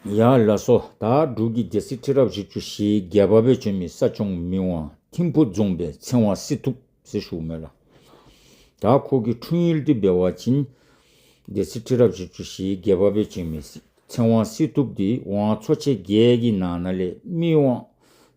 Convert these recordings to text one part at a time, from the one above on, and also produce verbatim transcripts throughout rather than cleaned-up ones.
ཡ་ལགས་སོ། ད་འབྲུག་གི་སྡེ་སྲིད་ཁྲི་རབས་བཞི་བཅུ་ཞེ་བརྒྱད་པ་སྦེ་བྱོན་མི་ས་སྐྱོང་མི་དབང་ཐིམ་ཕུ་རྫོང་དཔོན་ཚེ་དབང་སྲི་ཐུབ་ཟེར་ཞུཝ་མས་ལགས། ད་ཁོ་གི་འཁྲུངས་ཡུལ་འདི་འབད་བ་ཅིན་སྡེ་སྲིད་ཁྲི་རབས་བཞི་བཅུ་ཞེ་བརྒྱད་པ་སྦེ་བྱོན་མི་ཚེ་དབང་སྲི་ཐུབ་འདི་ཝང་ཚོ་ཆེན་བརྒྱད་ཀྱི་ནང་ན་ལས་སྨད་ཝང་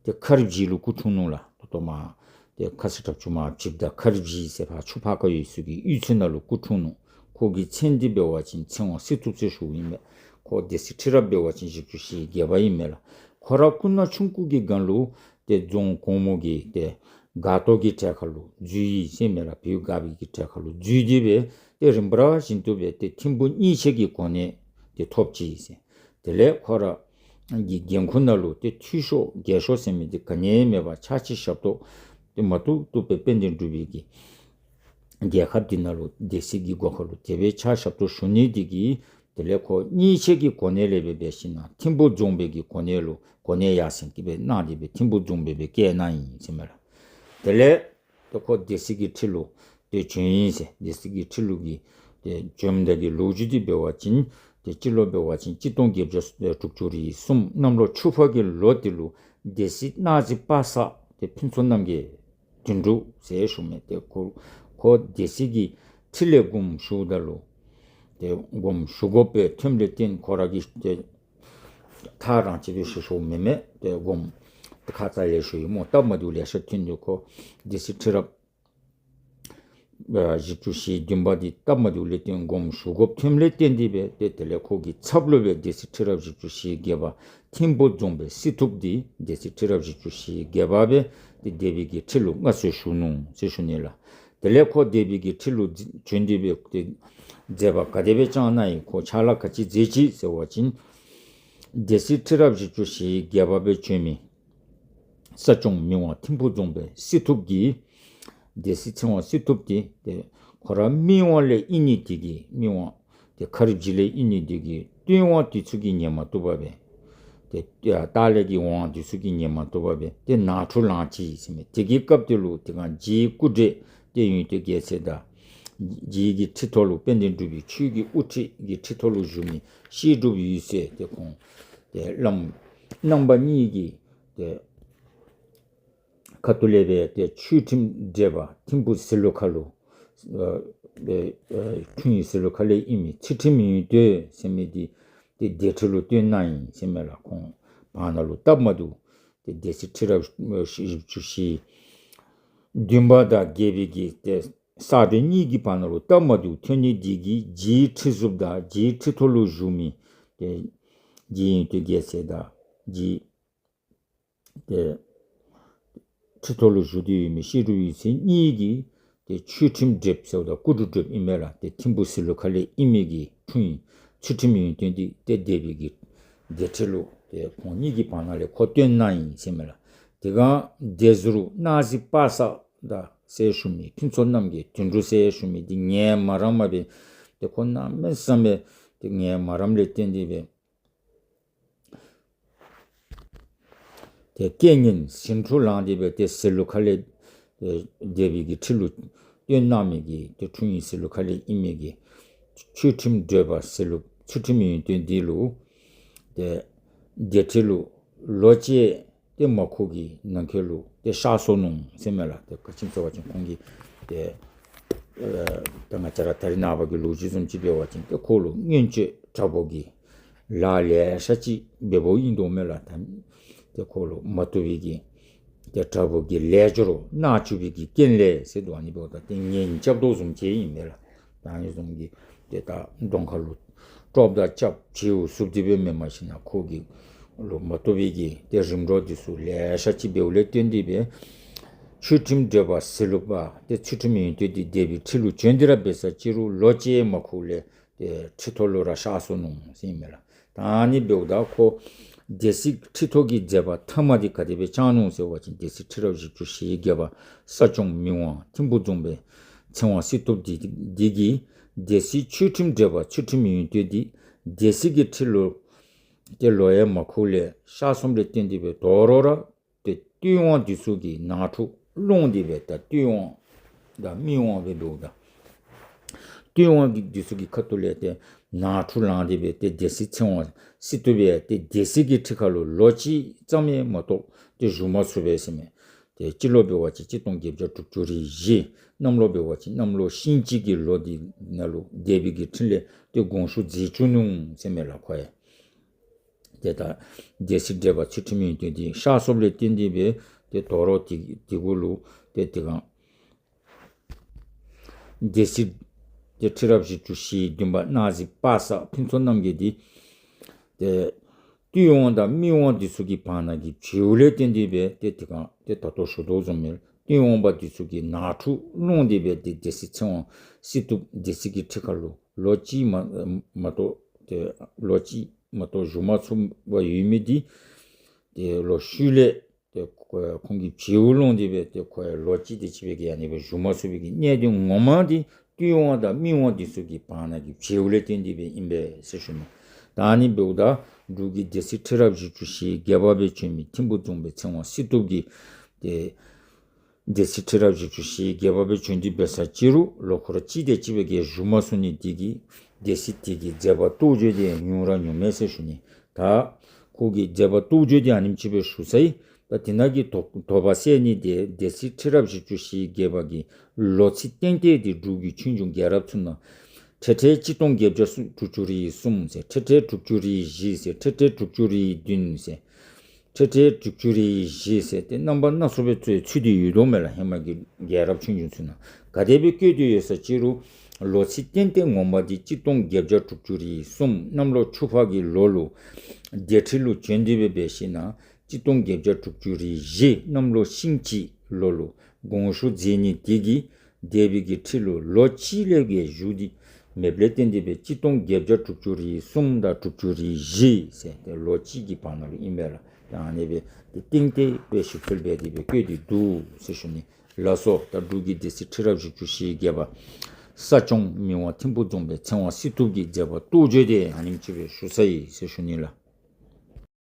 ཏེ་མཁར་སྦྱིས་ལུ་སྐུ་འཁྲུངས་ནུག་ལགས། ད་ལྟོ་མར་ཏེ་ཁ་ས་དྲག་ཆུ་མར་བྱིབས་ད་མཁར་སྦྱིས་ཟེར་ཕར་ཆུ་ཕར་ཁ་ཡོད་ས་གི་གཡུས་ཚུ་ནང་ལུ་སྐུ་འཁྲུངས་ནུག། ཁོ་གི་མཚན་འདི་འབད་བ་ཅིན་ཚེ་དབང་སྲི་ཐུབ་ཟེར་ཞུཝ་ཨིན་མས། ཁོ་སྡེ་སྲིད་ཁྲི་རབས་འབད་བ་ཅིན་བཞི་བཅུ་ཞེ་བརྒྱད་པ་ཨིན་མས་ལགས། ཁོ་ར་སྐུ་ན་ཆུང་ཀུ་གི་སྒང་ལུ་ཏེ་རྫོང་གོང་མ་གི་ཏེ་སྒར་ལྟོ་གི་གྲལ་ཁར་ལུ་འཛུལ་ཡི་ཟེར་མས་ལགས། བོད་སྒར་པའི་གི་གྲལ་ཁར་ལུ་འཛུལ་ཏེ་སྦེ་ཏེ་རིམ་པ་བཞིན་དུ་སྦེ་ཏེ་ཐིམ་ཕུ་གཉེར་ཆེན་གྱི་གོ་གནས་ཏེ་ཐོབ་ཅི་ཟེར། དེ་ལས་ཁོ་ར་གི་འགན་ཁུར་ནང་ལུ་ཏེ་འཐུས་ཤོར་འགལ་ཤོར་ཟེར་མི་འདི་ག་ནི་ཡང་མེད་པར་ཕྱག་ཕྱི་ཞབས་ཏོག་ཏེ་མ་བཏུབ་བཏུབ་སྦེ་དཔལ་ལྡན་འབྲུག་པའི་གི་རྒྱལ་ཁབ་འདི་ནང་ལུ་སྡེ་སྲིད་ཀྱི་སྒོ་ཁར་ལུ་དེ་སྦེ་ཕྱག་ཞབས་ཏོག་ཞུ་ནི་འདི་གིས་དེ་ལས་ཁོ་གཉེར་ཆེན་གྱི་གོ་གནས་ལས་སྦེ་འབད་ཞིན་ན་ཐིམ་ཕུ་རྫོང་དཔོན་གྱི་གོ་གནས་ལུ་གོ་གནས་ཡར་སེང་གི་སྦེ་གནང་སྟེ་སྦེ་ཐིམ་ཕུ་རྫོང་དཔོན་སྦེ་བསྐོས་གནང་ཡི་ཟེར་མས་ལགས། དེ་ལས་ཏེ་ཁོ་སྡེ་སྲིད་ཀྱི་ཁྲི་ལུ་ཏེ་བྱོན་ཡི་ཟེར། སྡེ་སྲིད་ཀྱི་ཁྲི་ལུ་གི་ཏེ་བྱོནམ་ད་གི་ལོ་རྒྱུས་འདི་འབད་བ་ཅིན་ཏེ་སྤྱི་ལོ་འབད་བ་ཅིན་གཅིག་སྟོང་བརྒྱད་བརྒྱ་དྲུག་ཅུ་རེ་གསུམ་གནམ་ལོ་ཆུ་ཕག་གི་ལོ་འདི་ལུ་སྡེ་སྲིད་གནག་རྫི་པ་སངས་ཏེ་ཕུན་ཚོགས་རྣམ་རྒྱལ་དོན་གྲུབ་ཟེར་ཞུཝ་མས། ཏེ་ཁོ་ཁོ་སྡེ་སྲིད་ཀྱི་ཁྲི་ལས་དགོངས་ཞུཝ་ད་ལུ་ཏེ་དགོངས་ཞུ་དགོཔ་སྦེ་ཐོནམ་ལས་བརྟེན་ཁོ་ར་གིས་ཏེ་ཐག་རང་བཅད་སྦེ་ཞུ་ཞུཝ་མེན་མས། ཏེ་དགོངས་ཏེ་ཁ་ཙ་ལས་ཞུ་ཡི་སྨོ། སྟབས་མ་བདེཝ་ལེ་ཤ་ཐོན་ཏེ་ཁོ་སྡེ་སྲིད་ཁྲི་རབས་ཨ་བཞི་བཅུ་ཞེ་བདུན་པ་འདི་སྟབས་མ་བདེཝ་ལས་བརྟེན་དགོངས་ཞུ་དགོཔ་ཐོནམ་ལས་བརྟེན་ཏེ་སྦེ་ཏེ་དེ་ལས་ཁོ་གི་ཚབ་ལུ་སྦེ་སྡེ་སྲིད་ཁྲི་རབས་བཞི་བཅུ་ཞེ་བརྒྱད་པ་ཐིམ་ཕུ་རྫོང་དཔོན་སྲི་ཐུབ་འདི་སྡེ་སྲིད་ཁྲི་རབས་བཞི་བཅུ་ཞེ་བརྒྱད་པ་སྦེ་ཏེ་སྡེ་པའི་གི་ཁྲི་ལུ་མངའ་གསོལ་ཞུ་ནུག་ཟེར་ཞུ་ནི་ལགས། དེ་ལས་ཁོ་སྡེ་པའི་གི་ཁྲི་ལུ་བྱོན་ཏེ་སྦེ་ཏེ་མཛད་པ་ག་དེ་སྦེ་བསྐྱངས་གནང་ཡི། ཁོ་ཕྱག་ལཱ་ག་ཅི་མཛད་ཅི་ཟེར་བ་ཅིན་སྡེ་སྲིད་ཁྲི་རབས་བཞི་བཅུ་ཞེ་བརྒྱད་པ་སྦེ་བྱོན་མི་ས་སྐྱོང་མི་དབང་ཐིམ་ཕུ་རྫོང་དཔོན་སྲི་ཐུབ་ཀྱིས་སྡེ་སྲིད་ཚེ་དབང་སྲི་ཐུབ་འདི་ཏེ་ཁོ་ར་སྨད་ཝང་ལས་ཨིན་ནི་འདི་གིས་སྨད་ཝང་ཏེ་མཁར་སྦྱིས་ལས་ཨིན་ནི་འདི་གིས་སྟོད་ཝང་འདི་ཚུ་གིས་ཉན་མ་བཏུབ་པར་སྦེ་ཏེ་ལྟག་ལས་ཀྱི་ཝང་འདི་ཚུ་གིས་ཉན་མ་བཏུབ་པར་སྦེ་ཏེ་ནང་འཁྲུག་ལངས་ཅི་ཟེར་མས། དེ་གི་སྐབས་དེ་ལུ་དེ་སྒང་རྗེ་སྐུ་བགྲེས་ཏེ་ཡོན་ཏན་རྒྱལ་མཚན་དང་རྗེ་གི་ཁྲི་ཐོག་ལུ་དཔལ་ལྡན་འབྲུག་པའི་ཆོས་ཀྱི་དབུ་ཁྲིད་ཀྱི་ཁྲི་ཐོག་ལུ་བཞུགས་མི་བཤད་སྒྲུབ་འོད་ཟེར་ཏེ་ཁོང་ཏེ་བླམ་རྣམ་པ་གཉིས་ཀྱི་ཏེ་ཁ་ཐུག་ལས་སྦེ་ཏེ་ཆོས་ཁྲིམས་བགྲེས་པ་ཐིམ་ཕུ་ཟི་ལུ་ཁ་ལུ་ཨ་ཨ་ཨ་འཁྲུངས་ཡུལ་ཟི་ལུ་ཁ་ལས་ཨིན་མི་ཚུལ་ཁྲིམས་ཡོན་ཏན་ཟེར་མི་འདི་ཏེ་སྡེ་ཁྲི་ལུ་བཏོན་གནང་ཡི་ཟེར་མས་ལགས། ཁོང་བར་ན་ལུ་སྟབས་མ་བདེཝ་ཏེ་སྡེ་སྲིད་ཁྲི་རབས་བཞི་བཅུ་ཞེ་བདུན་པ་དང་བརྒྱད་པའི་གི་ཏེ་ས་སྟོན་གཉིས་ཀྱི་བར་ན་ལུ་སྟབས་མ་བདེཝ་ཐོན་ནི་འདི་གིས་རྗེ་ཁྲི་ཟུར་དང་རྗེ་ཁྲི་ཐོག་ལུ་བཞུགས་མི་ཏེ་རྗེ་ཡོན་ཏན་རྒྱལ་མཚན་དང་རྗེ་ཏེ་ཁྲི་ཐོག་ལུ་བཞུགས་ཏེ་ཡོད་མི་བཤད་སྒྲུབ་འོད་ཟེར་གཉིས་ཀྱིས་ཏེ་ཆོས་ཁྲིམས་བགྲེསཔ་ཟེརཝ་ད་སྐུ་དྲུང་བགྲེསཔ་ཨིན་མས་ལགས། ཏེ་ཐིམ་ཕུ་ཟི་ལུ་ཁ་ལས་ཨིན་མི་གི་འཁྲུངས་ཡུལ་ཚུལ་ཁྲིམས་ཡོན་ཏན་འདི་ཏེ་སྡེ་པའི་གི་སྡེ་ཁྲི་ལུ་ཏེ་ཁོང་གཉིས་ཀྱི་བར་ན་ལས་ཁོ་བཏོན་གནང་ཡི་ཟེར་མས་ལགས། དེ་སྒང་སྡེ་ཟུར་གནག་རྫི་པ་སངས་དང་ཟེར་ཞུ་མི་ཕུན་ཚོགས་རྣམ་རྒྱལ་དོན་གྲུབ་ཟེར་ཞུ་མི་འདི་ངལ་མ་རངསམ་སྦེ་ཏེ་ཁོ་གནམ་མེད་ས་མེད་ཏེ་ངལ་མ་རངསམ་ལས་བརྟེན་ཏེ་སྦེ་ཏེ་རྐྱེན་ངན་ཟིང་འཁྲུག་ལངས་ཏེ་སྦེ་ཏེ་ཟི་ལུ་ཁ་ལས་ཏེ་སྡེ་པའི་གི་ཁྲི་ལུ་བཏོན་གནང་མི་གི་ཏེ་འཁྲུངས་ཡུལ་ཟི་ལུ་ཁ་ལས་ཨིན་མི་གི་ཆོས་ཁྲིམས་བགྲེས་པ་ཟི་ལུ་ཚུལ་ཁྲིམས་ཡོན་ཏན་འདི་ལུ་ཏེ་སྡེ་ཁྲི་ལུ་ལོ་གཅིག་ཏེ་མ་འཁོར་གྱི་ནང་འཁོད་ལུ་ཏེ་གཤགས་སོ་ནུག་ཟེར་མས་ལགས། ཏེ་ག་ཅི་སྨོ་ཟེར་བ་ཅིན་ཁོང་གིས་ཏེ་ཨེ་ད་ང་བཅས་ར་ད་རིས་ནངས་པ་གི་ལོ་རྒྱུས་བཟུམ་ཅིག་འབད་བ་ཅིན་ཏེ་ཁོ་ལུ་མངོན་སྤྱོད་དྲག་པོ་གི་ལཱ་ལེ་ཤ་ཅིག་འབདཝ་ཨིན་དོ་མས་ལགས། ད་ཏེ་ཁོ་ལུ་མ་བཏུབ་པའི་གི་ཏེ་དྲག་པོ་གི་ལས་སྦྱོར་མནར་གཅོད་པའི་གི་རྐྱེན་ལས་ཟེར་དོ། ཨ་ནི་འབདཝ་ད་ཏེ་ངན་རྐྱབ་དོ་བཟུམ་ཅིག་ཨིན་མས་ལགས། ད་ཨ་ནི་བཟུམ་གྱི་ཏེ་ད་གདོང་ཁ་ལུ་དཀྲོགཔ་དང་རྐྱབ་བྱེལཝ་ཚུགས་ཏེ་སྦེ་མེན་མ་གཞི་ན་ཁོ་གི་ལུ་མ་བཏུབ་པའི་གི་ཏེ་རིམ་གྲོ་འདི་ཚུ་ལེ་ཤ་ཅིག་འབདཝ་ལས་བརྟེན་ཏེ་སྦེ་ཆོས་ཁྲིམས་བགྲེས་པ་ཟི་ལུ་པ་ཏེ་ཚུལ་ཁྲིམས་ཡོན་ཏན་འདི་སྡེ་པའི་ཁྲི་ལུ་བྱོན་ཏེ་ར་འབད་ས་ཅིག་རུང་ལོ་གཅིག་མ་འཁོར་ལས་ཏེ་ཁྲི་ཐོག་ལུ་ར་གཤགས་སོ་ནུག་ཟེར་ཨིན་མས་ལགས། ད་ཨ་ནི་འབདཝ་ད་ཁོ་སྡེ་སྲིད་ཁྲི་ཐོག་གི་མཛད་པ་མཐའ་མ་འདི་ག་དེ་སྦེ་བསྐྱངས་ནུག་ཟེར་བ་ཅིན་སྡེ་སྲིད་ཁྲི་རབས་བཞི་བཅུ་ཞེ་བརྒྱད་པ་ས་སྐྱོང་མི་དབང་ཐིམ་ཕུ་རྫོང་དཔོན་ཚེ་དབང་སྲི་ཐུབ་འདི་འདི་གིས་སྡེ་སྲིད་ཆོས་ཁྲིམས་བགྲེས་པ་ཚུལ་ཁྲིམས་ཡོན་ཏན་འདི་སྡེ་སྲིད་ཀྱི་ཁྲི་ལུ་ཏེ་ལོ་ཡང་མ་འཁོར་ལས་གཤགས་སོངམ་ལས་བརྟེན་ཏེ་སྦེ་དོ་རུང་ར་ཏེ་སྟོད་དབང་འདི་ཚུ་གིས་ནང་འཁྲུག་སློང་སྟེ་སྦེ་ད་སྟོད་དབང་དང་སྨད་དབང་སྦེ་འབདཝ་ད་སྟོད་དབང་གི་འདི་ཚུ་གི་ཁ་ཐུག་ལས་ཏེ་ ནང་འཁྲུག་ལངས་ཏེ་སྦེ་ཏེ་སྡེ་སྲིད་ཚེ་དབང་སྲི་ཐུབ་སྦེ་ཏེ་སྡེ་སྲིད་ཀྱི་ཁྲི་ཁ་ལུ་ལོ་གཅིག་ཙམ་ཡང་མ་གཏོགས་ཏེ་བཞུགས་མ་ཚུགས་པས་ཟེར་མས། ཏེ་སྤྱི་ལོ་འབད་བ་ཅིན་གཅིག་སྟོང་བརྒྱད་བརྒྱ་དྲུག་ཅུ་རེ་བཞི། གནམ་ལོ་འབད་བ་ཅིན་གནམ་ལོ་ཤིང་བྱི་གི་ལོ་འདི་ནང་ལུ་སྡེ་པའི་གི་ཁྲི་ལས་ཏེ་དགོངས་ཞུ་མཛད་བཅུག་ནུག་ཟེར་མས་ལགས་ཁོ་ཡང་། ཏེ་ད་སྡེ་སྲིད་བགྲེས་པ་ཚུལ་ཁྲིམས་ཡོན་ཏན་འདི་གཤགས་སོཔ་ལས་བརྟེན་ཏེ་སྦེ་ཏེ་དོ་རུང་དེ་དེ་གུ་ལུ་ཏེ་དེ་སྒང་སྡེ་སྲིད་ཏེ་ཁྲི་རབས་བཞི་བཅུ་ཞེ་བདུན་པ་གནག་རྫི་པ་སངས་ཕུན་ཚོགས་རྣམ་རྒྱལ་འདི་ཏེ་ཏུན་ཝང་དང་སྨད་ཝང་འདི་ཚུ་གི་བར་ན་གི་བྱེལཝ་ལས་བརྟེན་ཏེ་སྦེ་ཏེ་དེ་སྒང་ཏེ་ད་ལྟོ་ཞུ་དོ་བཟུམ་སྦེ་ཏུན་ཝང་པ་འདི་ཚུ་གིས་ནང་འཁྲུག་སློང་སྟེ་སྦེ་ཏེ་སྡེ་སྲིད་ཚེ་དབང་སྲི་ཐུབ་སྡེ་སྲིད་ཀྱི་ཁྲི་ཁ་ལུ་ལོ་གཅིག་མ་མ་གཏོགས་ཏེ་ལོ་གཅིག་མ་གཏོགས་བཞུགས་མ་ཚུགས་པར་ཡོད་མི་འདི་ཏེ་ལོག་ཤུལ་ལས་ཏེ་ཁོ་ཁོང་གིས་བྱེལཝ་སློང་སྟེ་སྦེ་ཏེ་ཁོ་ཡང་ལོ་གཅིག་དེ་ཅིག་སྦེ་གི་ཨ་ནི་སྦེ་བཞུགས་མ་ཚུགས་པའི་གི་གནད་དོན་ངོ་མ་འདི་ཏུན་ཝང་དང་སྨད་ཝང་འདི་ཚུ་གི་བར་ན་གི་བྱེལཝ་ལས་བརྟེན་ཏེ་སྦེ་ཨིན་པས་ཟེར་ཞུ་ནི། ད་ཨ་ནི་འབདཝ་ད་འབྲུག་གི་སྡེ་སྲིད་ཁྲི་རབས་བཞི་བཅུ་ཞེ་བརྒྱད་པ་སྦེ་བྱོན་མི་ཐིམ་ཕུག་རྫོང་དཔོན་ཚེ་དབང་སྲི་ཐུབ་ཀྱིས་ཏེ་སྡེ་སྲིད་ཁྲི་རབས་བཞི་བཅུ་ཞེ་བརྒྱད་པ་སྦེ་བྱོན་ཏེ་འབད་ས་ཅིག་རུང་ལོ་འཁོར་གཅིག་དེ་ཅིག་སྦེ་གི་བཞུགས་མ་ཚུགས་ནི་འདི་གིས་སྡེ་སྲིད་དེ་གི་མཛད་པ་རྟོགས་བརྗོད་འདི་ཉུང་ར་ཉུངམ་མས་ཟེར་ཞུ་ནི། ད་ཁོ་གི་མཛད་པ་རྟོགས་བརྗོད་འདི་ཨ་ནེམ་ཅིག་སྦེ་ཞུ་ཚར་ཡི། ད་དེ་ནང་གི་དོགས་དོགས་པ་སེལ་ནི་འདི་སྡེ་སྲིད་ཁྲི་རབས་བཞི་བཅུ་ཞེ་བརྒྱད་པ་གི་ལོ་ཚིགས་ཏན་ཏན་འདི་འབྲུག་གི་ཆོས་འབྱུང་རྒྱལ་རབས་ཚུ་ནང་ཁྲི་ཁྲི་གཅིག་སྟོང་བརྒྱད་བརྒྱ་དྲུག་ཅུ་རེ་གསུམ་ཟེར་ཁྲི་ཁྲི་དྲུག་ཅུ་རེ་བཞི་ཟེར་ཁྲི་ཁྲི་དྲུག་ཅུ་རེ་བདུན་ཟེར་ཁྲི་ཁྲི་དྲུག་ཅུ་རེ་བཞི་ཟེར་ཏེ་རྣམ་པ་སྣ་ཚོགས་སྦེ་ཚུ་ཚུད་དེ་ཡོད་དོ་མས་ལགས། ཧེ་མ་གི་རྒྱལ་རབས་ཆོས་འབྱུང་ཚུ་ནང་ག་དེ་སྦེ་བཀོད་དེ་ཡོད་ས་ཅིག་རུང་ལོ་ཚིགས་ཏན་ཏན་ངོ་མ་འདི་གཅིག་སྟོང་བརྒྱད་བརྒྱ་དྲུག་ཅུ་རེ་གསུམ་གནམ་ལོ་ཆུ་ཕག་གི་ལོ་ལུ་སྡེ་ཁྲི་ལུ་བྱོན་ཏེ་སྦེ་འབད་ཞིན་ན་གཅིག་སྟོང་བརྒྱད་བརྒྱ་དྲུག་ཅུ་རེ་བཞི་གནམ་ལོ་ཤིང་བྱི་ལོ་ལུ་དགོངས་ཞུ་མཛད་ནི་དེ་གིས་སྡེ་པའི་གི་ཁྲི་ལུ་ལོ་གཅིག་ལས་བརྒལ་བཞུགས་ཏེ་མེདཔ་ལས་བརྟེན་ཏེ་སྦེ་གཅིག་སྟོང་བརྒྱད་བརྒྱ་དྲུག་ཅུ་རེ་གསུམ་དང་དྲུག་ཅུ་རེ་བཞི་ཟེར་ཏེ་ལོ་གཅིག་གི་བར་ན་ལུ་ཨིན་པས་ལགས། ད་ཨ་ནི་སྦེ་ཏེ་ཏན་ཏན་སྦེ་ཞིབ་འཚོལ་འབད་དེ་སྦེ་བཀོད་དེ་འདུག་ཟེར་ཞུ་ནི། ལགས་སོ། ད་འབྲུག་གི་སྡེ་སྲིད་ཁྲི་རབས་བཞི་བཅུ་ཞེ་བརྒྱད་པ་ས་སྐྱོང་སྨད་ཝང་ཐིམ་ཕུག་རྫོང་དཔོན་ཚེ་དབང་སྲི་ཐུབ་ཀྱི་མཛད་པ་རྟོགས་བརྗོད་འདི་ཨ་ནེམ་ཅིག་སྦེ་ཞུ་ཚར་ཡི་ཟེར་ཞུ་ནི་ལགས།